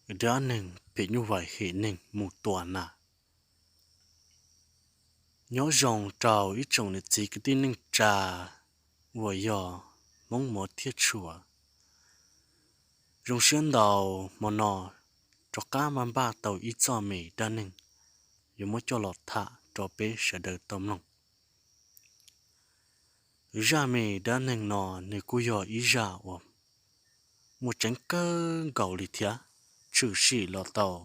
Dab neeg phim nyuj vais hem neeg mus tua nas. Nyob zoo rau ib tsoom niam txiv kwv tij neej tsa uas yog Hmoob mov thiab tshua. Zoo siab ntau, hmo no rov qab npaj npaj tau ib txoj me dab neeg yuav muab coj los tham rau peb sawv daws tau mloog. Zaj me dab neeg no nws kuj yog ib zaj uas muaj tseeb kawg nkaus li thiab, tshwm sim los tau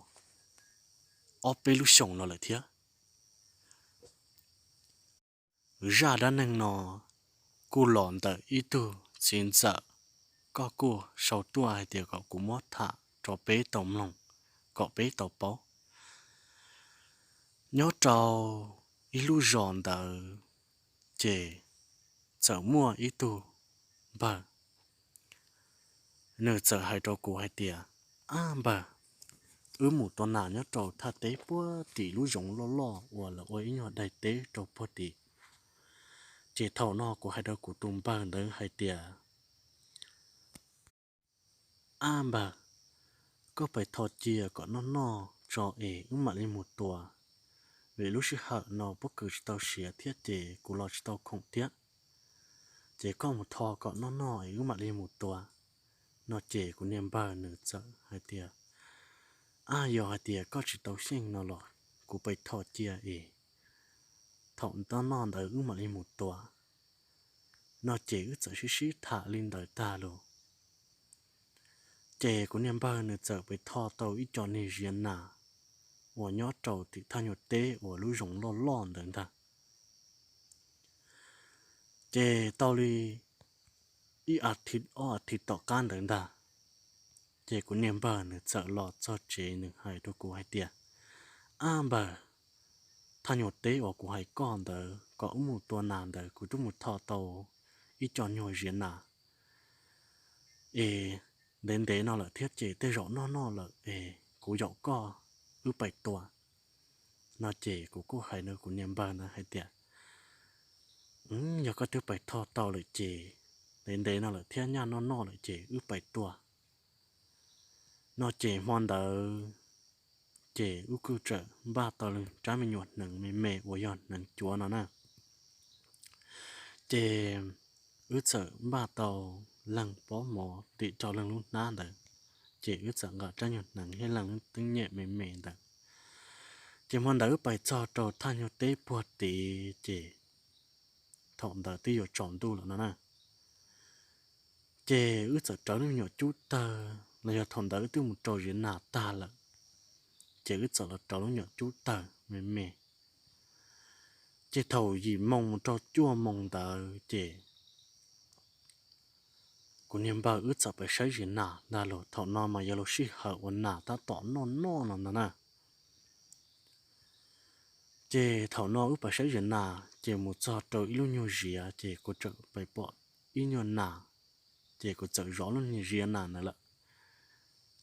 ob peb lub xyoos no lawm thiab. Zaj dab neeg no kuj los ntawm ib tug txiv ntxawm, koj kuj sau tuaj hais tias kom kuv muab tham rau peb tau mloog, kom peb tau paub. Nyob rau ib lub zos ntawd ces txawm muaj ib tug npawg, nws txawm hais rau kuv hais tias, Ab npawg, wb mus tua nas nyob rau thaj teb puag tim lub zoov loj loj uas lawv ua ib nyuag daim teb rau puag tim. Ces thaum no kuv hais rau kuv tus npawg ntawd hais tias, Ab npawg, koj pais tho cia kom noj noj tso es wb mam li mus tua, vim lub sij hawm no pob kws tsis tau siav thiab ces kuv los tsis tau khoom thiab. Ces koj mus tho kom noj noj es wb mam li mus tua. No ces kuv niag npawg nws txawm hais tias, Ab, yog hais tias koj tsis tau xyeej no los kuv pais tho cia es thaum noj noj ntawd wb mam li mus tua. No ces wb txawm sib sib tham li ntawd tag los, ces kuv niag npawg nws txawm pais tho tau ib co niag ziav nas uas nyob rau tim thaj nyuag teb uas lub zoov loj loj ntawd ntag. Ces tau li ib as thiv ob as thiv tom qab ntawd ntag, ces kuv niag npawg nws txawm los txog tsev nws hais rau kuv hais tias, Ab npawg, thaj nyuag teb uas kuv hais koj ntawd kom wb mus tua nas ntawd kuv twb mus tho tau ib co nyuag ziav nas es ntev ntev no lawm thiab ces tej zaum noj noj lawm es kuv yaum koj wb pais tua. No ces kuv kuj hais rau kuv niag npawg ntawd hais tias, Yog koj twb pais tho tau lawm ces ntev ntev no lawm thiab nyaj noj noj lawm ces wb pais tua. No ces hmo ntawd ces wb kuj txawm npaj tau rab me nyuam hneev me me uas yog hneev cuav no na. Ces wb txawm npaj tau leej pob mov tim rau leej lub hnab ntawd, ces wb txawm nqa rab nyuag hneev thiab leej lub teeb nyem me me ntawd. Ces hmo ntawd wb pais txog rau thaj nyuag teb puag tid ces thaum ntawd twb yuav tsaus ntuj lawm no na. Ces wb txawm rawv lub nyuam cub tawg los yog thaum ntawd wb twb mus rau ziav nas tag lawm, ces wb txawm los rawv lub nyuam cub tawg me me. Ces thaum yim moos mus rau cuaj moos ntawd ces kuv niag npawg wb txawm pais saib ziav nas ntag los thaum no mas yog lub sij hawm uas nas tab tom noj noj no ntag na. Ces thaum no wb pais saib ziav nas ces mus txog rau ib lub nyuag ziav ces kuv txawm pais pom ib nyuag nas, ces kuv txawm zov lub nyuag ziav nas ntawd lawm.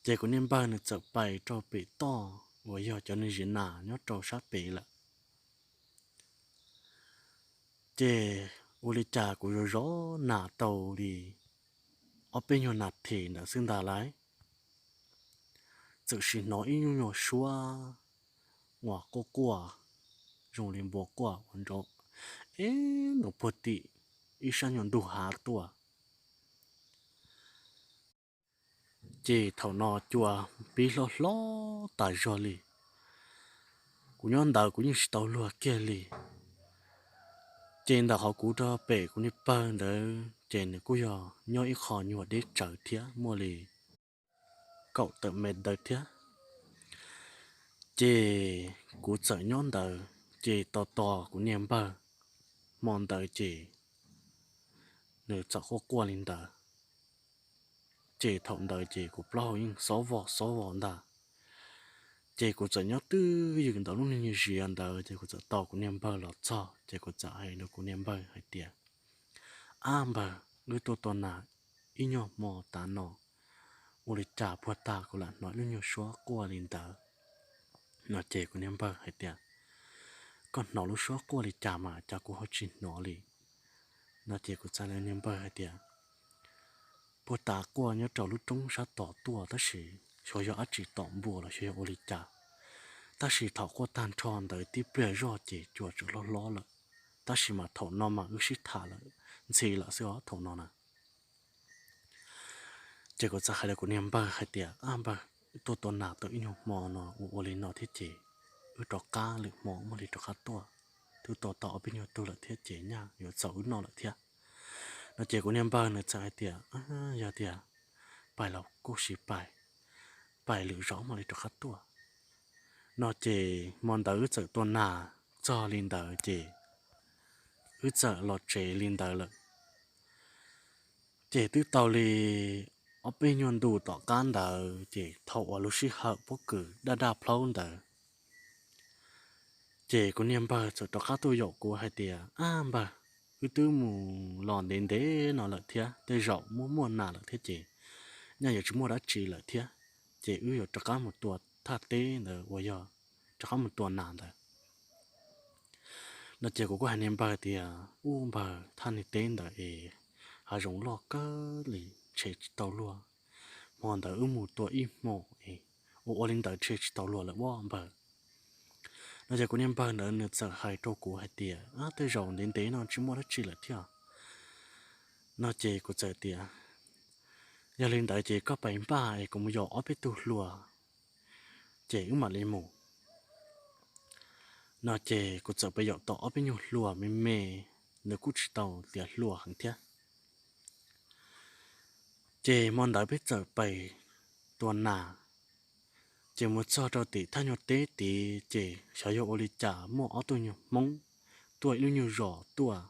Ces kuv niag npawg nws txawm pais rau pem toj uas yog cov niag ziav nas nyob rau sab pem lawm. Ces ua li cas kuv zov zov nas tau li ob peb nyuag nas this ntawd xwb ntag lauj, txawm sim hnov ib lub nyuag suab uas quaj quaj zoo li npua quaj ua nrov ib ntus puag tim ib sab nyuag ntug hav tuaj. Ces thaum no cua pib hlob hlob tas zog li. Kuv nyob ntawd kuv yeej tsis tau luag kiag li. Ces ntawm hauv kuv rau pem kuv niag pawg ntawd ces nws kuj yog nyob ib qho nyuag deb tsawv thiab muaj li kaum tawm mev ntawd thiab. Ces kuv txawm nyob ntawd ces tos tos kuv niag npawg. Hmo ntawd ces nws txawm quaj quaj li ntawd. Ces thaum ntawd ces kuv plaub hau yeej xob vog xob vog ntag. Ces kuv txawm nyob twj ywm ntawm lub niag ziav ntawd ces kuv txawm tos kuv niag npawg los txog ces kuv txawm hais rau kuv niag npawg hais tias, Ab npawg, wb tuaj tua nas ib nyuag hmo tav no, ua li cas puag ta kuv lam hnov lub nyuag suab quaj li ntawd? No ces kuv niag npawg hais tias, Koj hnov lub suab quaj li cas mas cas kuv ho tsis hnov li? No ces kuv txawm hais niag npawg hais tias, Puag ta quaj nyob rau lub roob sab tod tuaj tab sis xyov yog dab tsi tom npua los xyov yog ua li cas. Tab sis thaum quaj tag nrho ntawd tib pliag zoj ces cua tseem hlob hlob lawm, tab sis mas thaum no mas wb sib tham lawm ntxhi lawm xwb os thaum no na. Ces kuv txawm hais rau kuv niag npawg hais tias, Ab npawg, tuaj tua nas tau ib nyuag hmo no ua ua li no thiab ces wb rov qab lwm hmo muaj li rov qab tuaj, twb tua tau ob peb nyuag tug lawm thiab ces nyaj yuav txaus wb noj lawm thiab. No ces kuv niag npawg nws txawm hais tias, Yog tias pais los kuj sim pais, pais lwm zaus mam li rov qab tuaj. No ces hmo ntawd wb txawm tua nas txog li ntawd ces wb txawm los tsev li ntawd lawm. Ces twb tau li ob peb nyuag ntu tom qab ntawd ces thaum uas lub sij hawm pob kws daj daj plaub ntawd, ces kuv niag npawg txawm rov qab tuaj yaum kuv hais tias, Ab npawg, wb twb mus los ntev ntev no lawm thiab, tej zaum muaj muaj nas lawm thiab ces nyaj yuav tsis muaj dab tsi lawm thiab, ces wb yuav rov qab mus tua thaj teb ntawd uas yog rov qab mus tua nas ntawd. No ces kuv kuj hais niag npawg tias, Ub npawg, thaj niag teb ntawd es hav zoov loj kawg li, ntshe tsis tau luag, hmo ntawd wb mus tua ib hmos es ua ua li ntawd ntshe tsis tau luag lawm ua npawg. No ces kuv niag npawg ntawd nws txawm hais rau kuv hais tias, Ab, tej zaum ntev ntev no tsis muaj dab tsi lawm thiab. No ces kuv txawm tias, Yog li ntawd ces koj pais npaj es kuv mus yaum ob peb tug hluas ces wb mam li mus. No ces kuv txawm pais yaum tau ob peb nyuag hluas me me, nws kuj tsis tau tias hluas heev thiab. Ces hmo ntawd peb txawm pais tua nas, ces mus txog rau tim thaj nyuag teb tid ces xyov yog ua li cas muaj ob tug nyuag Hmoob tuaj ib lub nyuag zos tuaj.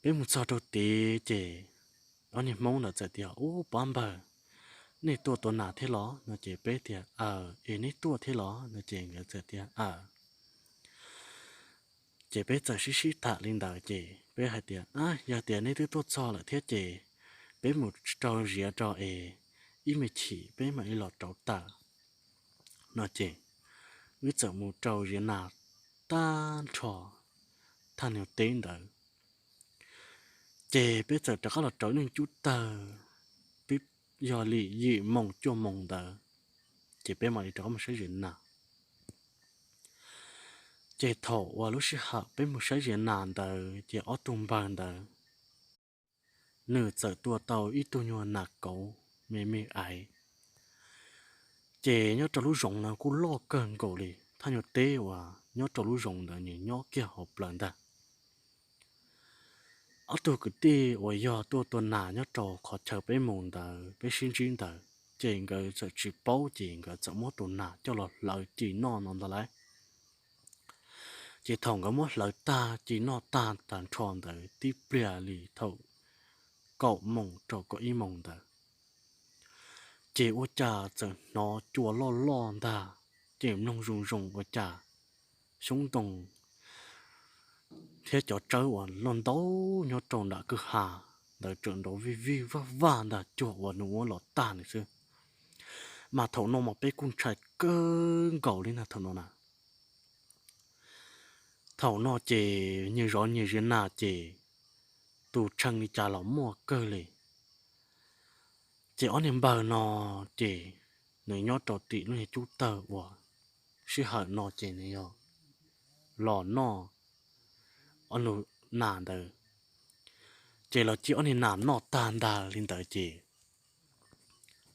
Peb mus txog rau tid ces ob niag Hmoob ntawd txawm tias, Ub pab npawg, nej tuaj tua nas thiab los? No ces peb tias, Aws, es neb tuaj thiab los? No ces nkawd txawm tias, Aws. Ces peb txawm sib sib tham li ntawd ces peb hais tias, A, yog tias neb twb tuaj txog lawm thiab ces peb mus rau ziav rau es ib me chim peb mam li los rauv taws. No ces wb txawm mus rau ziav nas tag nrho thaj niag teb ntawd, ces peb txawm rov qab los rauv ib lub cub tawg, twb yog li yim moos cuaj moos ntawd, ces peb mam li rov qab mus saib ziav nas. Ces thaum uas lub sij hawm peb mus saib ziav nas ntawd ces ob tug npawg ntawd nws txawm tua tau ib tug nyuag nas kauv me me aiv. Ces nyob rau lub zoov no kuj loj kawg nkaus li, thaj nyuag teb uas nyob rau lub zoov ntawd nws nyob kiag hauv plawv ntag. Ob tug kwv tij uas yog tuaj tua nas nyob rau qhov chaw peb mus ntawd, peb sib ntsib ntawd, ces nkawd txawm tsis paub ces nkawd txawm muab tus nas coj los hlawv ci noj no ntag lauj. Ces thaum nkawd muab hlawv tag ci noj tag tag nrho ntawd tib pliag li thaum kaum moos rau kaum ib moos ntawd, ces ua cas txawm hnov cua loj loj ntag, ces mloog zoo zoo ua cas xyoob ntoo thiab cov tsawb uas loj ntau nyob rau nram kwj ha ntawd tseem nrov vij vij vaj vaj ntag, cuag uas nws muab los tag nws xwb. Mas thaum no mas peb kuj ntshai kawg nkaus li na thaum no na. Thaum no ces nyias zov nyias ziav nas ces tus tshee li cas los muaj kawg li. Ces ob niag npawg no ces nws nyob rau tim lub niag cub tawg uas sij hawm no ces nws yog los noj ob nus nas ntawd. Ces los cia ob niag nas noj tag ntag li ntawd ces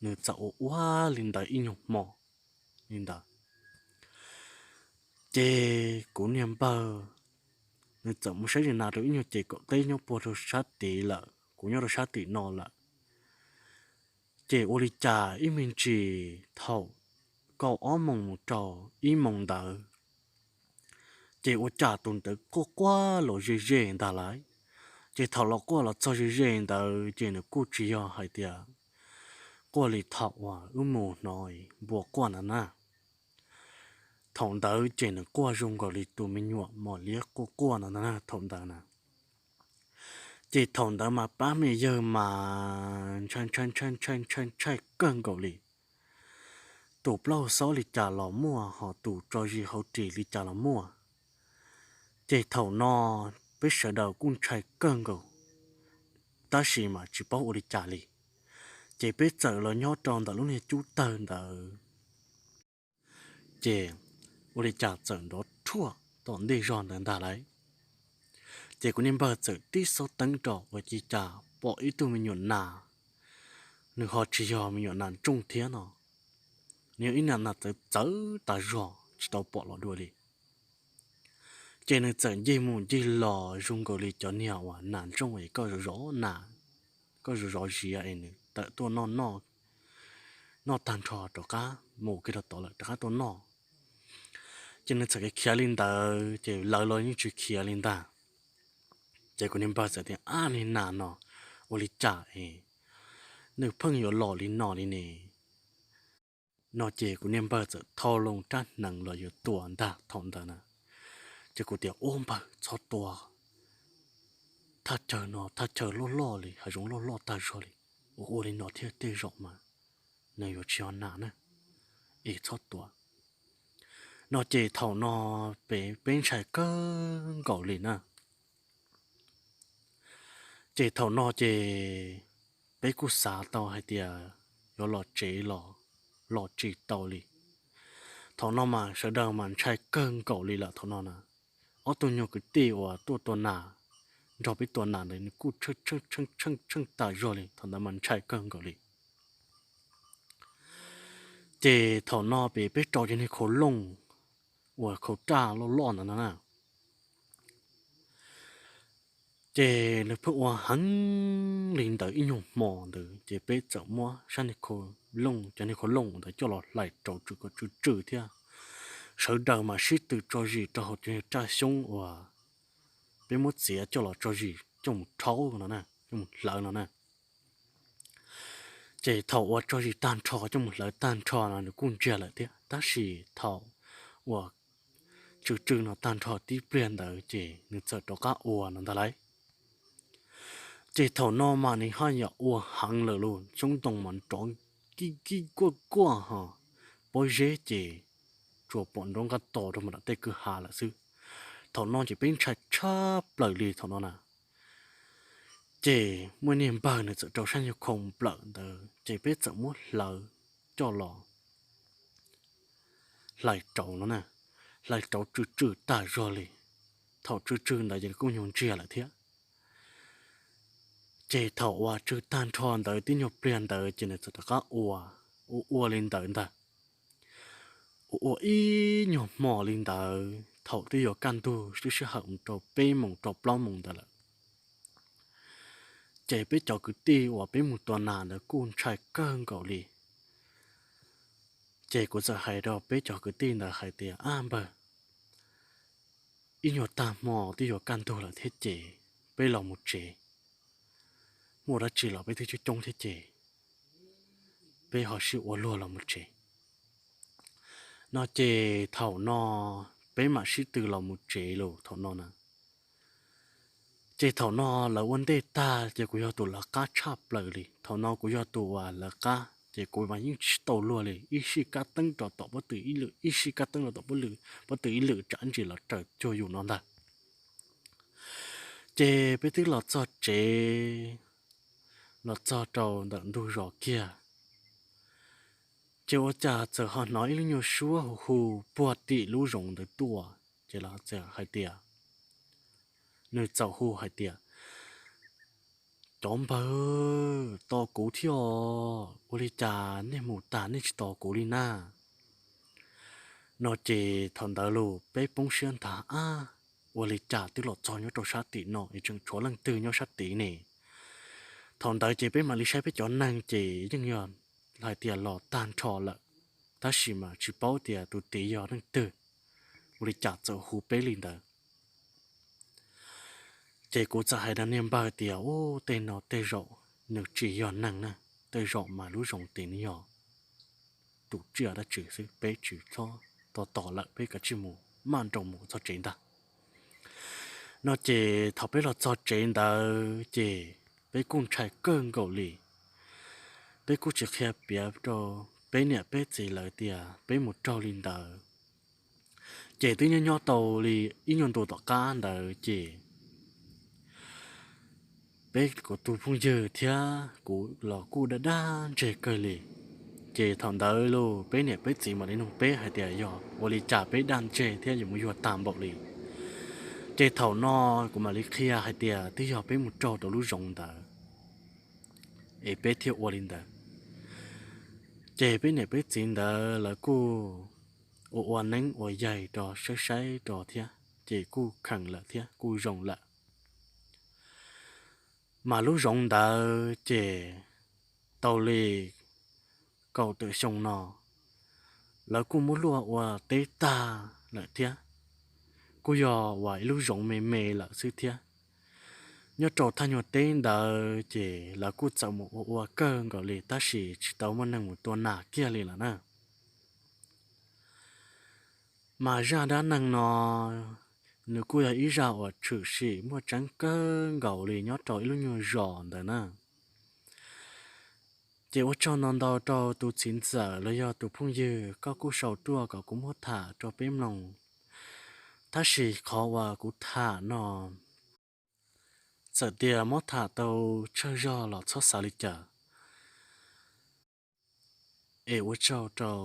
nws txawm ua ua li ntawd ib nyuag hmo li ntawd. Ces kuv niag npawg nws txawm mus saib ziav nas rau ib nyuag ces kaum teb nyob puag rau sab tid lawm, kuv nyob rau sab tim no lawm. Ces ua li cas ib me ntsis thaum kaum ob moos mus rau ib moos ntawd, ces ua cas tus ntawd quaj quaj los ze ze ntag lauj. Ces thaum los quaj los txog ze ze ntawd ces nws kuj tsis yog hais tias quaj li thaum uas wb mus hnov npua quaj ntawd na. Thaum ntawd ces nws quaj zoo nkaus li tus me nyuam mos liab quaj quaj no ntag na thaum ntawd na. Ces thaum ntawd mas pab me yawg mas ntshai ntshai ntshai ntshai ntshai ntshai kawg nkaus li. Tus plaub hau xob li cas los muaj, ho tus tso zis hauv ris li cas los muaj. Ces thaum no peb sawv daws kuj ntshai kawg nkaus, tab sis mas tsis paub ua li cas li. Ces peb txawm los nyob rau ntawm lub niag cub tawg ntawd, ces ua li cas txawm nrov rhuaj tom ntej zog ntawd ntag lauj. Ces kuv niag npawg txawm tib xauj teeb rau ua li cas pom ib tug me nyuam nas, nws ho tsis yog me nyuam nas ntsooj thiab no, nws yog ib niag nas txawv txawv tas zog tsis tau pom los dua li. Ces nws txawm ncig mus ncig los zoo nkaus li cov niag uas nas ntsooj es koj zov zov nas, koj zov zov ziav es nws tawm tuaj noj noj, noj tag nrho rov qab mus kiag rau tod lawm rov qab tuaj noj. Ces nws txawm khiav li ntawd ces lawv los yeej tsis khiav li ntag. Ces kuv niag npawg txawm tias, ab, niag nas no ua li cas es nws pheej yuav los li no li ne? No ces kuv niag npawg txawm thau loo rab hneev los yuav tua ntag thaum ntawd na. Ces kuv tias, ub npawg, txhob tua, thaj chaw no thaj chaw loj loj li, hav zoov loj loj tag zog li, ua ua li no thiab tej zaum mas nws yuav tsis yog nas na, es txhob tua. No ces thaum no peb, peb ntshai kawg nkaus li na. Ces thaum no ces peb kuj xav tau hais tias yuav los tsev los, los tsis tau li. Thaum no mas sawv daws mas ntshai kawg nkaus li lawm thaum no na. Ob tug nyuag kwv tij uas tuaj tua nas, nrog peb tua nas ntawd nws kuj tsheej tsheej tsheej tas zog li, thaum ntawd mas ntshai kawg nkaus li. Ces thaum no peb, peb rau cov niag khau looj uas khau raj loj loj ntawd no na. Ces nws pheej ua heev li ntawd ib nyuag hmo ntawd ces peb txawm muab sab niag khau looj, cov niag khau looj ntawd coj los hlais rauv tsw kom tsw tsw thiab. Sawv daws mas sib tw tso zis rau hauv cov niag raj xyoob uas peb muab txiav coj los tso zis coj mus rhaub no na, coj mus hlawv no na. Ces thaum uas tso zis tag nrho coj mus hlawv tag nrho no nws kuj ntsiag lawm thiab, tab sis thaum uas tsw tsw no tag nrho tib pliag ntawd ces nws txawm rov qab ua no ntag lauj. Ces thaum no mas nws haj yam ua heev lawm lauj, xyoob ntoo mas nrov kib kib kuaj kuaj ho, pob zeb ces tsuas pom nrov nqaj tos rau mus nram tej kwj ha lawm xwb. Thaum no ces peb ntshai tshaj plaws li thaum no na. Ces muaj niag npawg nws txawm rau sab nyuag khau nplawm ntawd ces peb txawm muab hlawv coj los hlais rauv no na, hlais rauv tsw tsw tag zog li. Thaum tsw tsw ntawd ces kuj nyuag ntsiag lawm thiab. Ces thaum uas tsw tag nrho ntawd tib nyuag pliag ntawd ces nws txawm rov qab ua, ua ua li ntawd ntag. Ua ua ib nyuag hmo li ntawd thaum twb yuav kaj ntug twb sij hawm mus rau peb moos rau plaub moos ntawd lawm. Ces peb cov kwv tij uas peb mus tua nas ntawd kuj ntshai kawg nkaus li. Ces kuv txawm hais rau peb cov kwv tij ntawd hais tias, ab npawg, ib nyuag tag hmo twb yuav kaj ntug lawm thiab ces peb los mus tsev. Muaj dab tsi los peb twb coob coob thiab ces peb ho sib ua luag los mus tsev. No ces thaum no peb mam sib tw los mus tsev lawm thaum no na. Ces thaum no lawv ua ntej tag ces kuv yog tus lawv qab tshaj plaws li. Thaum no kuv yog tus uas lawv qab ces kuv mas yeej tsis tau luag li, ib sij kab teeb rau tom pob tw ib lwm, ib sij kab teeb rau tom pob tw ib lwm tsam ntsis los raws cuag yus no ntag. Ces peb twb los txog tsev, los txog rau ntawm ntug zos kiag, ces ua cas txawm ho hnov ib lub nyuag suab hu hu puag tim lub zoov ntawd tuaj, ces los txawm hais tias, nws txawm hu hais tias, cov npawg, tos kuv thiab os, ua li cas nej mus tas nej tsis tos kuv li na? No ces thaum ntawd los peb poob siab ntag, ab, ua li cas twb los txog nyob rau sab tim no es tseem tshuav leej twg nyob sab tid ne? Thaum ntawd ces peb mam li saib peb cov neeg ces yeej yog hais tias los tag nrho lawm, tab sis mas tsis paub tias tus tid yog leej twg, ua li cas txawm hu peb li ntawd. Ces kuv txawm hais rau niag npawg tias, ub, tej no tej zaum nws tsis yog neeg na, tej zaum mas lub zoov tid nws yog tus tsiaj dab tsi xwb, peb tsis txhob tos tos lawm, peb kav tsij mus maj nroos mus txog tsev ntag. No ces thaum peb los txog tsev ntawd ces peb kuj ntshai kawg nkaus li. Peb kuj tsis qhia piav rau peb niam peb txiv lawv tias peb mus raug li ntawd. Ces twb nyob nyob tau li ib nyuag ntu tom qab ntawd ces Peb kuv tus phooj ywg thiab kuv los kuj daj daj ntseg kawg li. Ces thaum ntawd los peb niam peb txiv mam li nug peb hais tias yog ua li cas peb daj ntseg thiab yuav mus yuag tag npaum li. Ces thaum no kuv mam li qhia hais tias twb yog peb mus raug rau lub zoov ntawd es peb thiaj ua li ntawd. Ces peb niam peb txiv ntawd lawv kuj ua ua neeb ua yaig rau saib saib rau thiab, ces kuj kheev lawm thiab kuj zoo lawm. Mas lub zoov ntawd ces tau li kaum tawm xyoo no, lawv kuj muab luaj ua teb tag lawm thiab, kuj yog ua ib lub zoov me me lawm xwb thiab. Nyob rau thaj nyuag teb ntawd ces lawv kuj txawm mus ua ua kawg nkaus li tab sis tsis tau muaj neeg mus tua nas kiag li lawm na. Mas zaj dab neeg no nws kuj yog ib zaj uas tshwm sim muaj tseeb kawg nkaus li nyob rau ib lub nyuag zos ntawd na. Ces ua tsaug ntau ntau rau tus txiv ntxawm los yog tus phooj ywg koj kuj sau tuaj kom kuv muab tham rau peb mloog. Tab sis qhov uas kuv tham no txawm tias muab tham tau tsawg zog los txhob xav li cas, es ua tsaug rau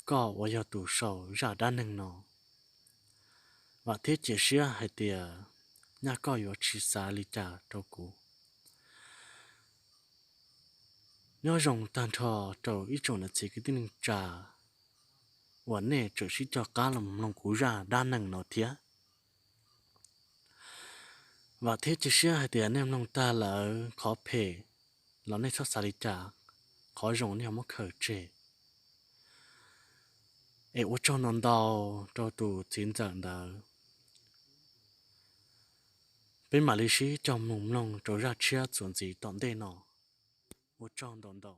koj uas yog tus sau zaj dab neeg no. Vam thiab cia siab hais tias nyaj koj yuav tsis xav li cas rau kuv. Nyob zoo tag nrho rau ib tsoom niam txiv kwv tij neej tsa uas nej tseem sib coj qab los mloog kuv zaj dab neeg no thiab. Vam thiab cia siab hais tias nej mloog tag lawm qhov phem los nej txhob xav li cas, qhov zoo nej ho muab khaws tseg. Es ua tsaug ntau ntau rau tus txiv ntxawm ntawd. Peb mam li sib coj mus mloog rau zaj tshiab txuas ntxiv tom ntej no. Ua tsaug ntau ntau.